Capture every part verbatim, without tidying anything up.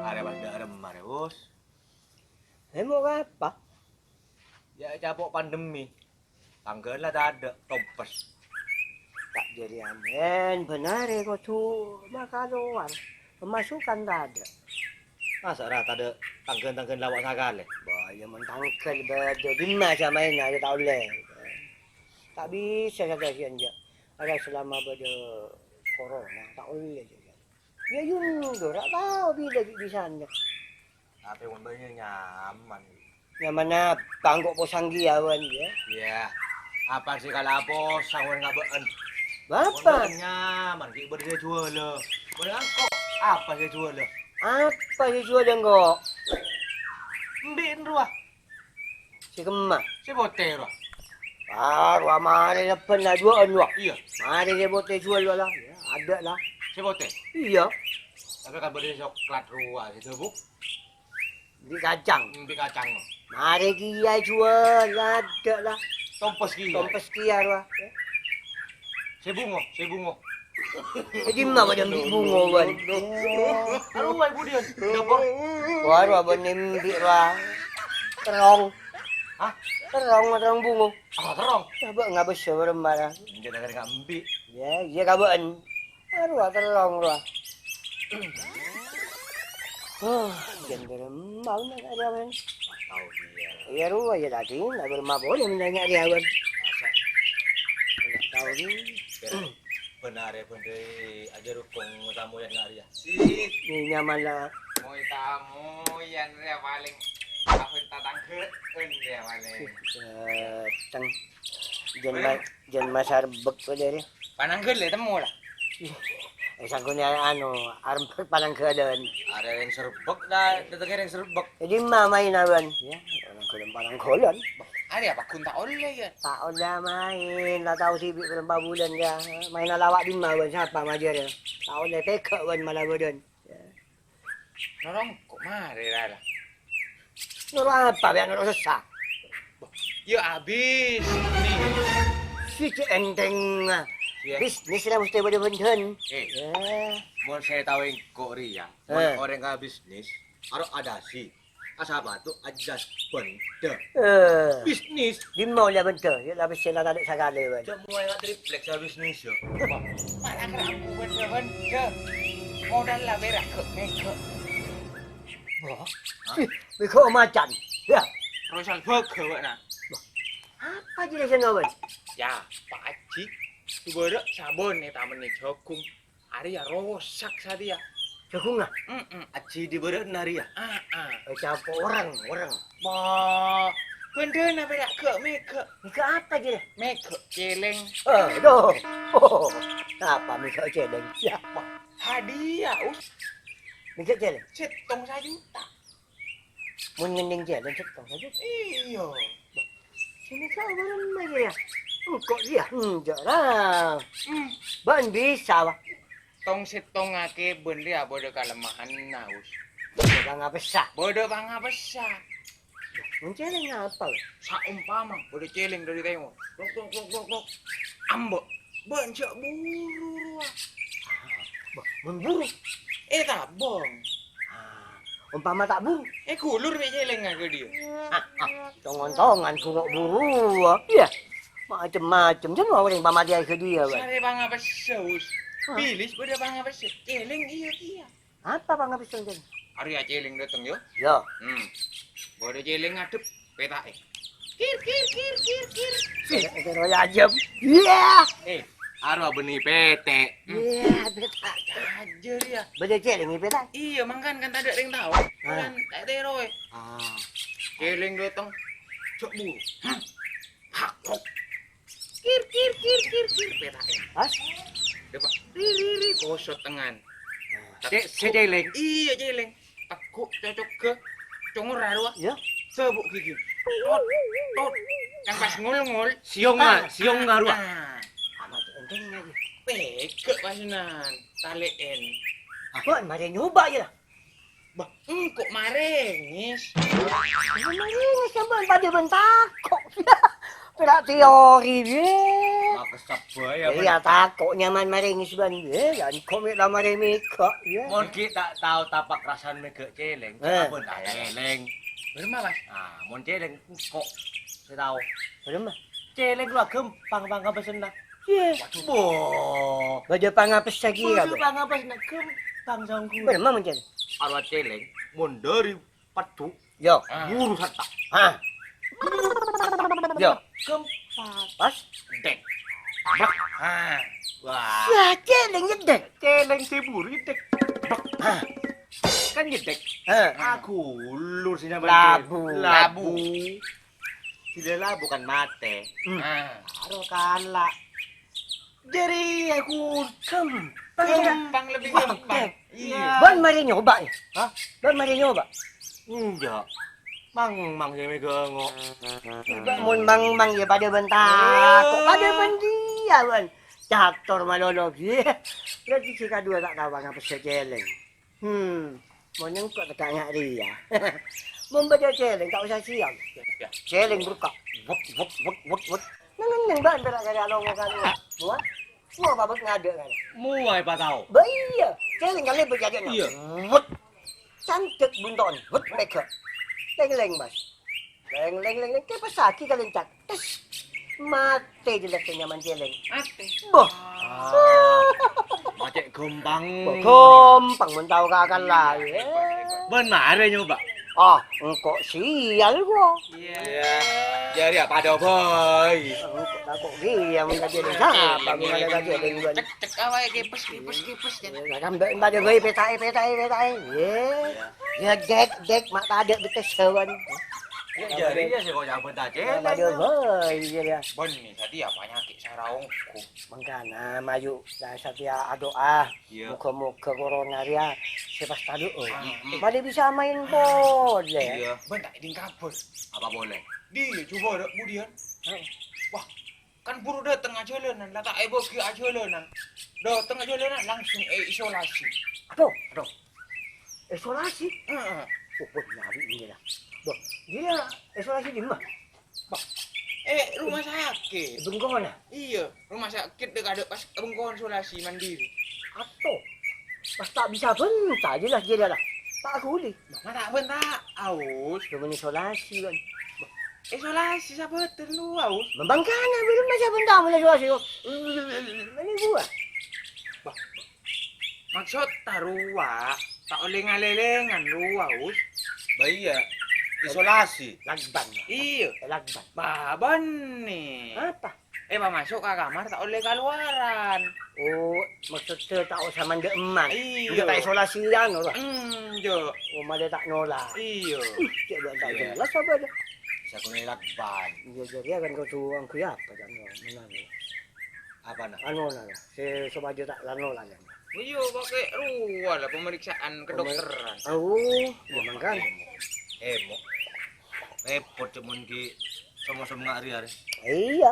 Arè pas dâ'remma arè, Bos. Emang apa? Ya, capo' pandemi. Tangghâna tadâ', tompes. Ta' jârèya, men, bhender kodhu makalowar. Pemasukan tadâ'. Masa ra tadâ' tangghâ-tangghâ lawa' sakalè? Bâh, iyâ mon tangghâ bâdâ, dimma sè maènna, iyâ ta' ollè. Ta' bisa sè kasihan, jâ'. Arè selama bâdâ corona, ta' ollè, jâ'. Iyâ, yun, jâ', ra tao bilâ bi-, bisana. Tapè mon bâ'na nyaman. Nyaman apa? Engko' posang kèya, bân, yâ. Iyâ. Apa sè kala posang, bân, ka bâ'na? Bapa. Mon bâ'na nyaman, ghi' bâdâ sè juwâlâ. Bân engko', apa sè juwâlâ? Apa sè juwâlâ engko'? Embi' rowa. Sè kemma? Sè potè rowa. Ah, rowa marè lebbhân la duwâ'ân, rowa. Iyâ. Marè sè potè juwâl, la. Yâ, adâ', la. Sè potè? Iyâ. Tapè kan bâdâ sè coklat rowa, sè jhâbuk. Embi' kacang. Embi' kacang. Marè kèya juwâl, adâ', la. Tompes kèya. Tompes kèya, rowa. Sè bungo, sè bungo. È dimma bâdâ embi' bungo, bân? Arowa è budiyân? Dâpor. Wah, rowa bânnè embi', rowa. Terrong. Hah? Terrong, terrong bungo. Ah, terrong. Coba ngabes ya, bareng-bareng. Enjâ' dengar ngambi'. Ya, iya, kabâ'ân. Arowa terrong, rowa. Huh, jân beremma na' rèya, men. Tao dia. Iyâ, rowa, ya, tadi, na' beremma boleh menanya dia, men. Masa? Nggak tahu, nih. Bhender, bhender, aja rukung tamu yang nggak ria. Ini nyaman lah. Moy tamu yang ria paling apa tatangga, kan ria paling. Dateng. Jân ma-, jân masar bek ko jârèya. Panangghâl ya, temu lah. Eh, sangguna anu, arembek panangghâlân. Arè rèng serbek dah, dâtengngè rèng serbek. Jadi ma maèn awan. Ya, panangghâlân, panangghâlân. Arè apa ghun ta' ollè ya? Ta' ollè maèn, la tao dhibi' berempa bulân ya. Maèn alawa' dimma wan, sapa majâr ya? Ta' ollè pega' wan mala bâdân. Ya. Noro' engko' marè, Rara. Noro' apa, bâ'na noro' sossa? Ya, abis nih. Si cè' enteng. Iya. Bisnis lah mesti bâdâ bhender. Eh. Ya. Mon sè tao engko' rèya, mon Eh. orèng ka bisnis, aro adasi. Asapatu ajas bhender. Eh. Bisnis. Dimma ollè bhender? Ya, lapis sè la tadâ' sakalè, bân. Cok, mulai nggak triplek sa bisnis, ya. Malah kerabu bhender-bhender. Modal la bèra, gek, mega. Wah. Hah? Ih, mega macan. Ya. Rosal bhâghâ, Pak, nah. Wah. Apa jelasan, bân? Ya, Pak Haji. Dubârâ' sabon è tamanna jhâghung. Arèya rosak satèya. Jhâghungnga? Mm-mm. Aji dibârâ'na arèya? Ah, ah. Eh, capo' orèng, orèng. Bah, bhender apa ya? Gek mega. Mega apa, jârèya? Mega cèlèng. Eh, aduh. Apa mega cèlèng? Ya. Hadiah, Us. Mega cèlèng? Sèttong sajuta. Mon ngendhing jhâlân sèttong sajuta. Iyâ. Sini kau bareng aja ya. Engko' dia, hmm, jarang. Hmm. Bân bisa, wah. Tong-sèttong akè bân dia bâdâ kalemahanna, Us. Bâdâ pangabessa. Bâdâ pangabessa. Mon cèlèng apa, wah? Saompama bâdâ cèlèng dâri tèmor. Lok, lok, lok, lok, lok. Ambek. Bân jhâ' buru rowa. Bah, mon buru? Eh, tabâng. Ah, ompama ta' buru? Eh, gulur bi' cèlèngnga ka dia. Ah, ah, tong-ontongan ghun buru, ah. Iyâ. Macem-macem, jân orèng pamatèyan ka dia, bân. Sarè pangabessa, Us. Hah? Bilis bâdâ pangabessa. Cèlèng iyâ kèya. Apa pangabessa, jân? Arèya cèlèng dâteng, yâ. Yâ. Hmm. Bâdâ cèlèng ngadhep. Pèta'è. Kir, kir, kir, kir, kir. Sih, itu roya ajem. Iya. Eh, arowa bânnè pètè'. Hmm. Iya, pètè'. Ajâr ya. Bâdâ cèlèng pètè'. Iyâ, mangkana kan tadâ' rèng tao. Ah. Kan ta' tèroè. Ah. Cèlèng dâteng. Jhâ' buru. Hmm. Hakok. Kir, kir, kir, kir, kir, pèta'è. Hah? Dâpa'. Ri, ri, ri, kosot tengngan. Cè', sè cèlèng. Iyâ, cèlèng. Teggu' cocogghâ. Congor arowa. Yâ. Sabuk gigi. Tot, tot. Kan pas ngol-ngol. Siyongnga, ah, siyongnga arowa. Ah. Amat enteng aja. Pega' pas nan. Talè'èn. Ah. Kok marè nyoba ya lah. Bah, engko' marèngès. Marèngès sampèyan padâ bân tako'. Ora teori, yé. Makessep bhâi, ya, Iya, tako' nyaman marè ngisban, yé. Ya, engko' mè' la marè mèghâ', yé. Mon ghi' ta' tao tapa' rassana mèghâ' cèlèng, Heh. Abon ta' cèlèng. Bârâmma, Mas? Ah, mon cèlèng, engko' sè tao. Bârâmma? Cèlèng rowa ghâmpang pangapèsanna. Yé. Waduh. Boh. Bâdâ pangapès lagi, Bâdâ ya, Bang? Pangapèsanna ghâmpang, Sanggu. Bârâmma mon cèlèng? Arowa cèlèng, mon dâri Pedu. Yo. Ah. Buru satta. Ah. Yo. Keempat. Pas. Dek. Bak. Ah. Wah. Ya, cèlèng nyedek. Cèlèng sè buru nyedek. Bak. Ah. Kan nyedek. Ah. Aku ulur sini apa? Labu. Labu. Labu. Sudah labu kan mati. Hmm. Ah. Aro kala. Jârèya ghun ghâmpang. Ghâmpang, lebih ghâmpang. Iyâ. Bân marè nyoba, yâ? Hah? Bân marè nyoba? Enjâ'. Mang-mang sè mèghâ' ngo. Bân mon mang-mang yâ padâ bân tako'. Padâ bân dhiyâ bân. Cator malolo, yâ. Berarti sè kaduwâ ta' tao ngapa sè cèlèng. Hmm, mon engko' tèka' nga' rèya. Mon bâdâ cèlèng, ta' osa siap. Cèlèng burka. Wut, wut, wut, wut, wut. Neng-neng bân pèra' kaya longo kan. Wah, wah, babak ngadâ' kan. Muwâ èpatao. Ba iyâ, cèlèng kalè bâjâ jâna. Iyâ. Wut. Candhek bunto'en. Wut, mèghâ'. Lèng-lèng, Mas. Lèng, lèng, lèng, lèng, kèpèssaghi ka lèncak. Tes. Matè jâlâs sè nyaman cèlèng. Matè. Boh. Ah. Macè' ghâmpang. Boh, ghâmpang mon tao kakal la, yâ. Bân marè nyoba. Ah, engko' sial, gua. Iyâ. Jârèya padâ bhâi. Engko' tako' ghiyâ mon ka cèlèng. Sapa mon ada ka cèlèng, bân? Cek, cek, awak kèpès, kèpès, kèpès, jâ. Yâ, sampai padâ bhâi, pètaè, pètaè, pètaè. Yâ. Yâ, dek, dek, ma' tadâ' betes sawan. Yâ, jârèya sè kok nyambut aja. Padâ bhâi, yâ, yâ. Bân, nih, tadi apa nyakit sarong? Mangkana, mayu, dah, satèya adu'a. Iyâ. Moga-moga corona rèya sè pas tadâ', oh. Ah, hmm. Malè bisa maèn polè. Iyâ. Bân, ta' èdhing kabhâr. Apa polè? Dhiyâ, coba, dâ', budiyân. Hah? Wah, Kan buru dâteng ajhâlânan, la ta' èbâghi ajhâlânan. Dâteng ajhâlânan langsung èisolasi. Aduh, aduh. Isolasi? Heeh. Oh, wah, nyarè ini lah. Bah, dia isolasi di mana? Bah, eh, rumah sakit. Bengkona? Iya, rumah sakit dek ada pas bengkona isolasi mandiri. Aduh. Pas ta' bisa benta, jelas dia lah. Ta' ghuli. Mangka ta' benta, aus. Cuma isolasi, kan. Isolasi sabâtèr lu, aus. Mangkana, belum masa benta mulai isolasi, kok. Ini gua. Bah, maksud taruwa, ta' ollè ngalèlèngan lu, aus. Bah, iya. Isolasi. Lagban. Iya. Lagban. Bah, bânnè. Apa? Eh, pas maso' ka kamar ta' ollè kaluaran. Oh, maksudnya ta' osa mandhâ' emman. Iya. Enjâ' ta' isolasian, ora? Enjâ'. Oh, malè ta' nola. Iya. Cek dâ' ta' jelas apa dâ'? Bisa ghun lakban. Iya, jadi akan kau tuang ku apa kan, ya? Benar, ya. Apa, nah? Anu, nah, sè sopajâ ta' la nola, ya. Oh, iya, pakai ruwa lah pemeriksaan kedokteran. Oh, ya, mangkana. Emo. Repot, cek mon ghi' som-osom nga' rèya, rè. Iya.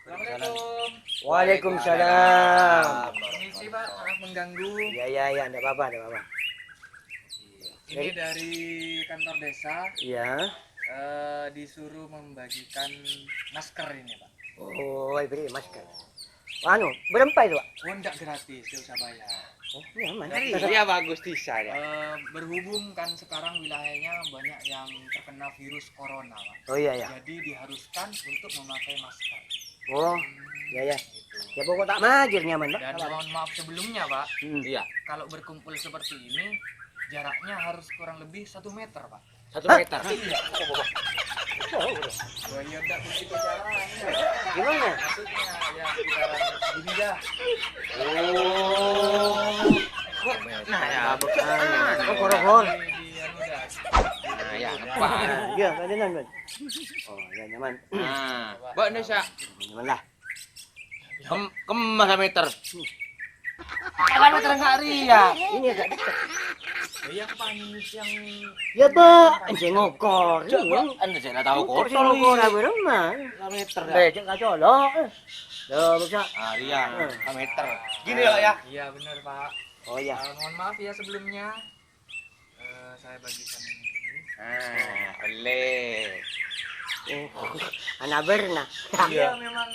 Assalamualaikum. Waalaikumsalam. Permisi, Pak, maaf mengganggu. Iya, iya, iya, ndak apa-apa, ndak apa-apa. Ini dari kantor desa. Iya. Eh, disuruh membagikan masker ini, Pak. Oh, diberi masker. Anu, berempa itu, Pak? Oh, ndak gratis, ndak usah bayar. Oh, ini aman. Iya, bagus bisa, ya. Eh, berhubung kan sekarang wilayahnya banyak yang terkena virus corona, Pak. Oh, iya, iya. Jadi diharuskan untuk memakai masker. Oh, iya, iya. Gitu. Ya, pokok ta' majâr nyaman, Pak. Dan mohon maaf sebelumnya, Pak. Hmm. Iya. Kalau berkumpul seperti ini, jaraknya harus kurang lebih satu meter, Pak. Satu meter. Iya. Oh, iya, ndak begitu caranya. Gimana? Maksudnya, ya, sekitaran gini dah. Oh. Nah, ya. Oh, korokor. Di, di, anu dah. Nah, ya, apa? Nah, iya, kan nyaman, kan? Oh, ya, nyaman. Nah, Mbak Nesa. Nyaman lah. Kem-, kemma sameter. Kemma sameter nga' rèya. Ini agak dekat. Iya, apa ini yang Ya, Pak, anjing ngokor. Coba, ini. Anda saya nggak tahu kotor ini. Ngokor apa, Rema? Sameter, ya? Becek kacau, loh. Loh, bisa. Ah, iya, sameter. Gini, ya, Pak, ya? Iya, benar, Pak. Oh, iya. Eh, mohon maaf ya sebelumnya. Eh, saya bagikan ini dulu. Ah, boleh. Oh, ana' bârna. Iya, memang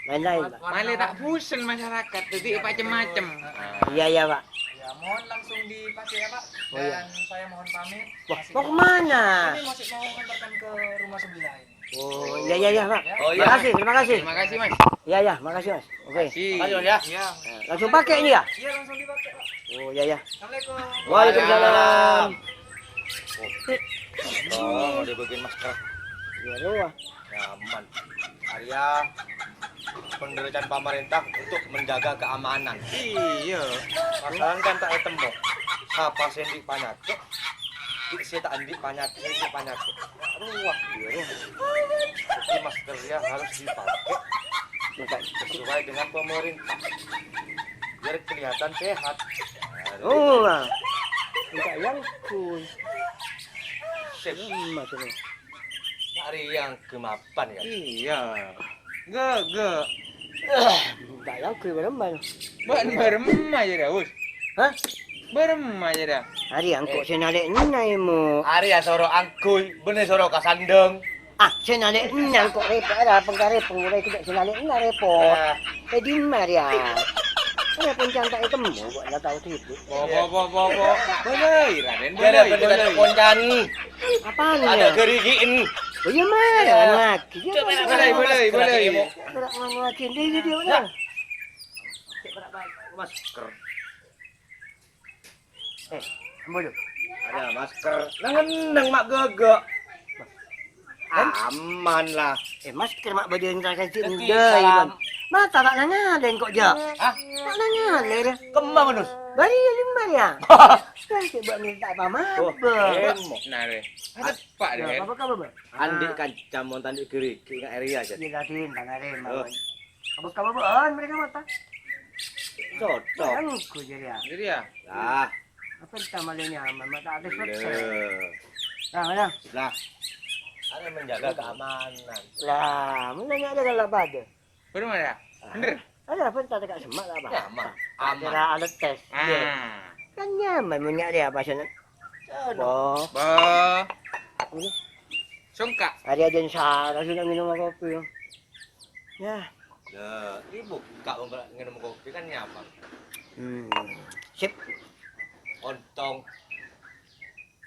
lain-lain, Pak. Malè ta' bosen masyarakat, dhâddhi macem-macem. Iya, iya, Pak. Ya, mohon langsung dipakai ya, Pak. Oh, iya. Dan saya mohon pamit. Wah, mau kemana? Ini masih mau ngantarkan ke rumah sebelah ini. Oh, iya, iya, iya, Pak. Oh, iya. Makasih, terima kasih. Terima kasih, Mas. Iya, iya, makasih, Mas. Oke. Makasih. Makasih, Mas, ya. Iya. Langsung pakai ini ya? Iya, langsung dipakai, Pak. Oh, iya, iya. Assalamualaikum. Waalaikumsalam. Oh, udah bikin masker. Iya, rowa. Nyaman. Arèya penderitaan pemerintah untuk menjaga keamanan. Iya. Masalahnya kan ta' ètemmo sapa sè andi' panyakèt, sè ta' andi' panyakèt, sè andi' panyakèt. Rowa. Iya, rowa. Jadi masker ya harus dipakai sesuai dengan pemerintah. Biar kelihatan sehat. Nah, oh, lah. Minta yang kui. Sip. Hmm, maksudnya. Nak Riyang gemapan ya? Iya. Ge, ge. Minta yang kui beremban. Bâ'na bârâmma jârèya, Us? Hah? Bârâmma jârèya? Arèya engko' sè nalè'na, Mo. Arèya soro angghuy, bâ'na soro kasandhâng. Ah, sè nalè'na engko' rèpot, arèya pengkarè pengulai kita sè nalè'na rèpot. Ah. È dimma rèya? Arèya poncana ta' ètemmo, kok la tao sibuk. Bo, bo, bo, bo, bo. Boleh, Raden, boleh, boleh. Poncana. Apaan ya? Ada gerigiin. Oh iya, Mas. Iya. Anu lagi. Iya, coba Mas. Boleh, boleh, boleh. Ora ngono lagi. Ini, ini dia, nah. Masker. Eh, ambo, Dul. Ada masker. Nang neng mak gege. Aman lah. Eh, masker mak bâdâ yang tak kasih. Mata tak nanya deh kok, Jo. Hah? Tak nanya deh. Kembang, Nus. Bari ya lima ya. Saya coba minta apa mah? Oh, emok. Nah, deh. Ada Pak, deh. Apa kabar, Bang? Andi' kanca mon tandi' gerigi nggak area aja. Iya, tadi, Bang Are, mawon. Apa kabar, Bang? Mereka mata. Cocok. Bang, ku jadi ya. Jadi ya. Lah. Apa kita malah nyaman, mata ada selesai. Nah, mana? Lah. Ada menjaga keamanan. Lah, mana ada kalau pada? Bener, ya? Bener. Ada apa tak dekat semak lah, Pak? Nyaman. Aman. Kira alat tes. Ah. Iya. Kan nyaman punya dia apa sana? Sana. Bo. Bo. Ini. Songka. Hari aja yang salah sudah minum kopi. Ya. Ya, ini buka untuk minum kopi kan nyaman. Hmm. Sip. Ontong.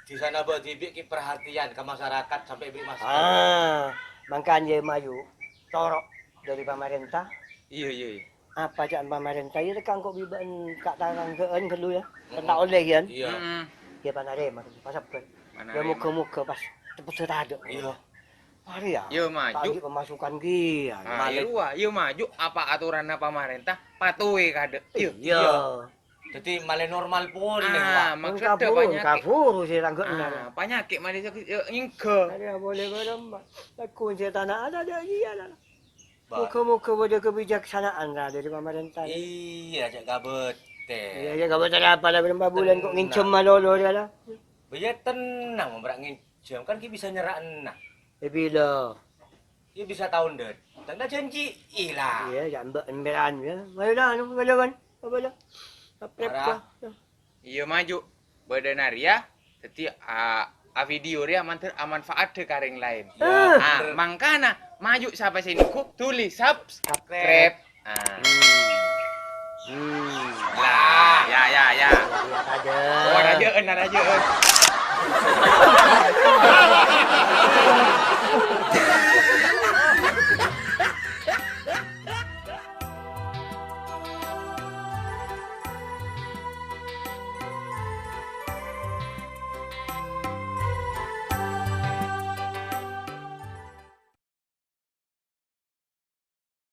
Di sana, Bo, dibi' ki perhatian ke masyarakat sampai bi' masker. Ah, mangkana ya mayu toro' dari pemerintah. Iya, iya, iya. Apa ca'an pemerintah ya tekang kok biba'an ka' tarangge'an ghâllu ya. Kan ta' ollè yan. Iya. Mm-mm. Ya panarèma, pasabbhâr. Ya panarèma. Moga-moga pas cepet tadâ'. Iya. Arèya. Ya maju. Tadi pemasukan kian. Ah, malik. Iya, iya maju apa aturanna pemerintah patuhi kadâ'. Iya. Iya. Dadi malè normal polè, ah, Pak. Maksudnya kaburu, panyakit. Kaburu sih tangga. Ah, panyakit malè sakit, ya, nyingga. Ada boleh bareng, Pak. Lagu saya tanah ada, ada iya lah. Pak. Moga-moga ada kebijaksanaan lah dari pemerintah. Iya, cek kabete. Iya, cek kabete apa lah, berapa bulan kok nginjem malolo dia lah. Ya tenang, Pak, nginjem. Kan ki bisa nyerahna. Eh, bila? Ya bisa taon dâteng, ta' janji, ilah. Iya, ya, Mbak, emberan, ya. Ayo lah, anu, ayo, kan? Apa lah? Saprep, Parah. Lah. Iya, maju. Bâdâna rèya, dâddhi, a, a video rèya manter amanfaat dâ' ka rèng laèn. Ya, ah, bener. Mangkana, maju sapa sè nèko, tuli subscribe. Subscribe. Ah. Hmm. Hmm. Lah, ya, ya, ya. Iya, Pak, deh. Oh, raja'an, raja'an.